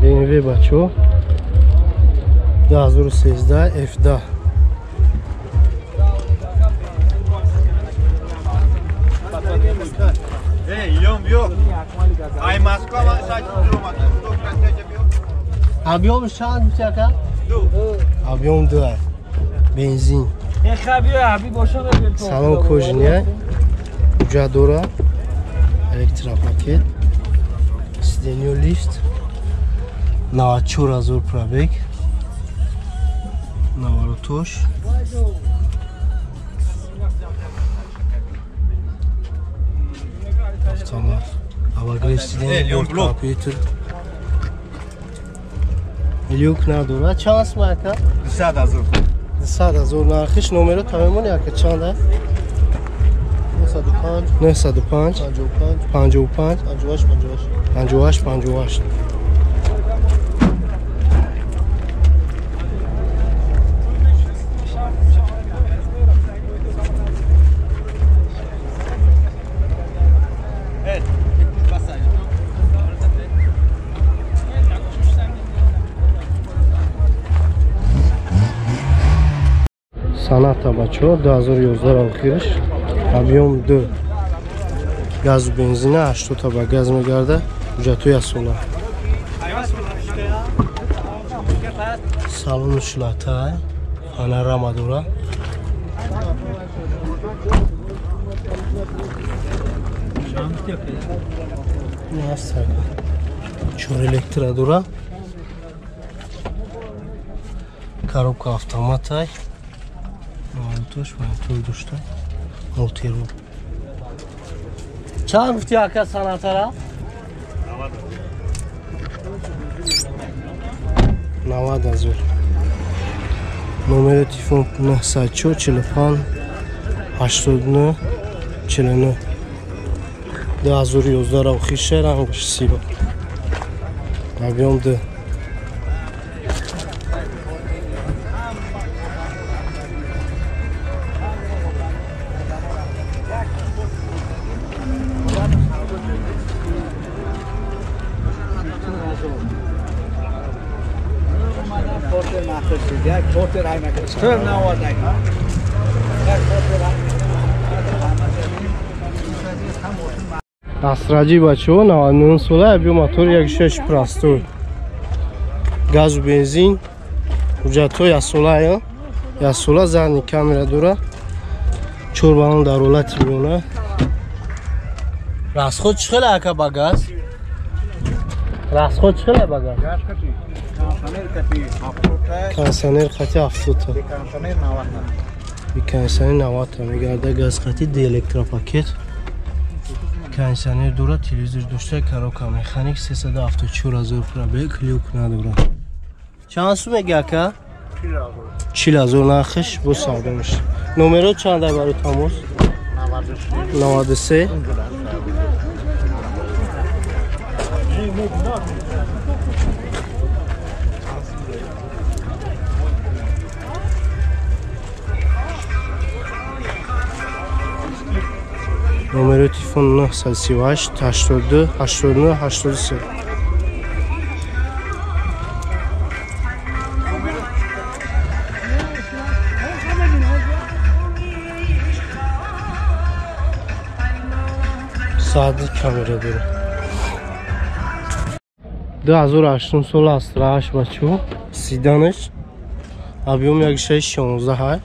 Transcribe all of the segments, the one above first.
BMW бачо 2013 F10. Объем чанд мутяка? Объем 2. Бензин. Салон кожаный. Уҷа дора. Электропакет. Сиденье лифт. 94 000 пробег. Наворотош. Автомат. Обогрев сиденья, компьютер. Люк надора. Чанд смака? 200 000. 200 000 нархиш номеро тамомон яка чанд аст? 905 905 55 55 58 58 58 58. Саната бачо 2011 охирш, объем 2, газу бензина 80 та ба газ мегарда, ҳуҷҷатҳои асола. Салону шлата, панорама дора. Чор электро дора. Коробка автоматай. Тош монитор дошта. Мултиру. Чанд гуфти ака санатара? 90 000. Номери телефон 904 45 89 49. 2011 охише рангаш сиба. Объем 2. Асраҷи бачаҳо 99 сола, объем мотор 1.6 простой. Газу бензин, ҳуҷҷатҳо ясола, ясола, задний камера дора. 4 баллон дар ҳолати миёна. Расход чӣ хеле ака ба газ? Расход чӣ хеле ба газ? Кондиционер хати 70 та. Кондиционер 90 та мегарда, газ хати, д электропакет. Кондиционер дора, телевизор дошта, коробка механик, 374 000 пробег, люк надора. Чанд сум мега ака? 40 000 нархиш, бо савдо мешавад. Номеро чанд барои тамос? 93 Номери телефон 938 82 89 83. Сади камера дора. 2008 сола Астра 8 бачо, седанаш, объем 1.6 16.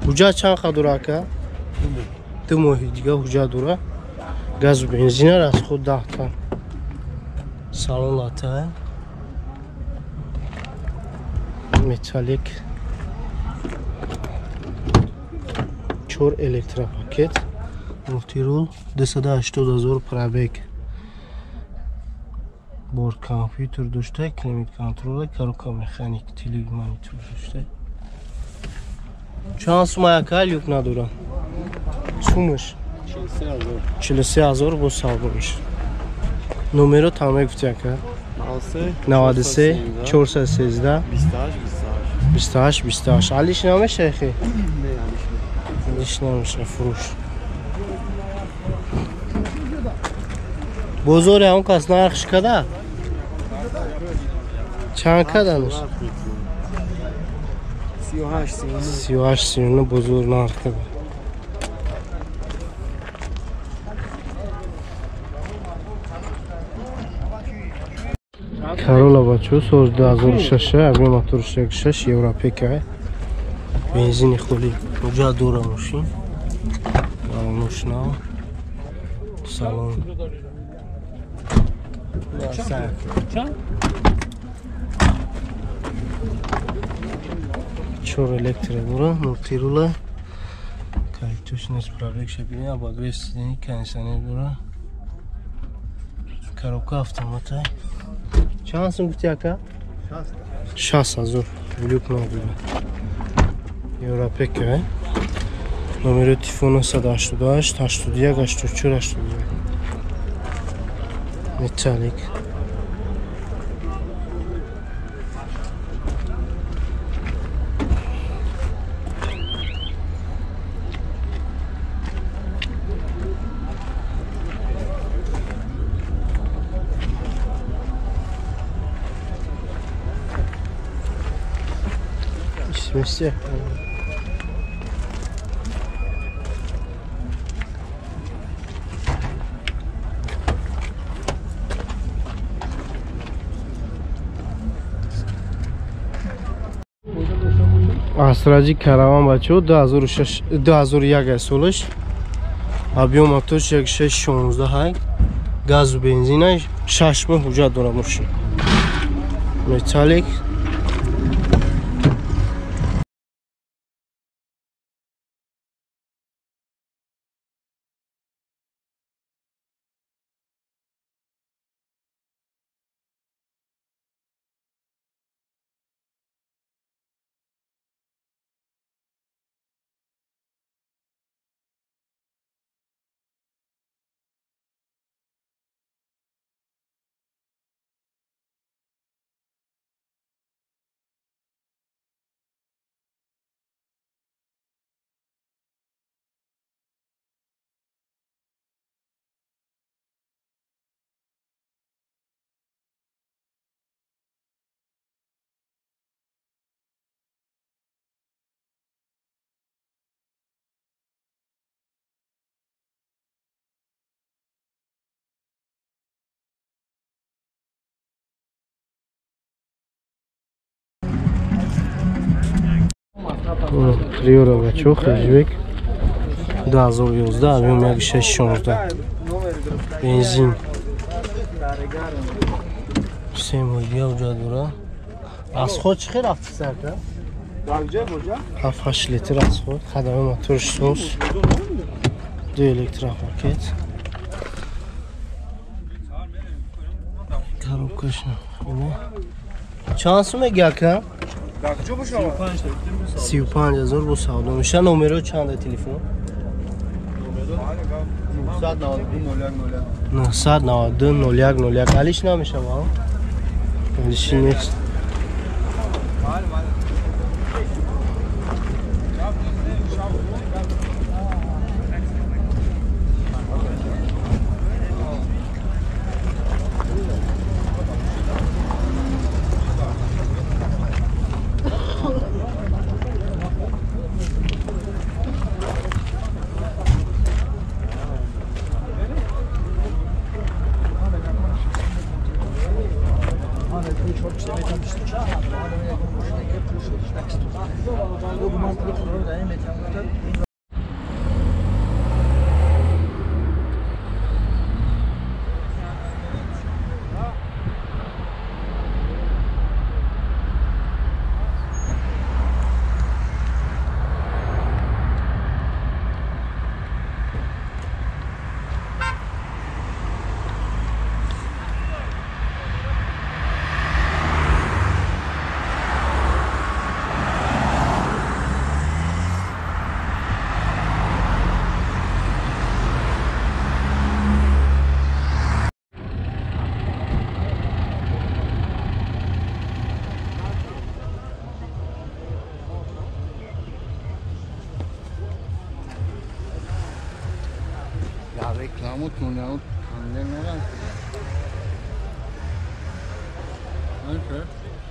Ҳуҷҷат чанд қа дора ака? 2 моҳи дига ҳуҷҷат дора. Газу бензина расход 10 та. Салон лата. Металлик. 4 электропакет. Мултирул 280 000 пробег. Борт компьютер дошта, климат контрол, коробка механик, телемонитор дошта. Чанд сума ака люк надора? Сумаш 43 000 бо савдо мешавад. Номеро там мегуфти ака? 93 413 28 28. Алиш намешава хе? Алиш намешава фурӯш. Бозори ҳамон кас нархш када? Чанд каданаш? 38 39 бозор нарх када. Карола бачо соз 2006 объем мотор 6 европейка. Бензини холи. Уҷа дора мошин. Балоношнав. Салон. Чор электро дора, мултирула. Кайтош нест пробег шабини, обогрев сидений, кондиционер дора. Коробка автомата. Чанд сум гуфти ака? 60 ҳазор. Люк набуда. Европейка. Номери телефон 188 81 84 81. Металлик. Сместе. Асраҷи караван бачо 2006 2001 солаш. Объем мотор 1616 газу бензина 6 моҳ ҳуҷҷат дора мошин. Металлик. Приора бачо хеджбек 2011 объем 1616 бензин 3 моҳ уҷа дора. Аз худ чӣ хел рафти сарка? 7-8 литр аз худ. Хадами моторш соз. Ду электропакет. Коробкаш. Чанд сум меги ака? 35 ҳазор бо савдо меша. Номеро чанда телефон? 992 01 01. Алиш намешава? Алиши нест. Reklamı tunağın annem olan. Okay.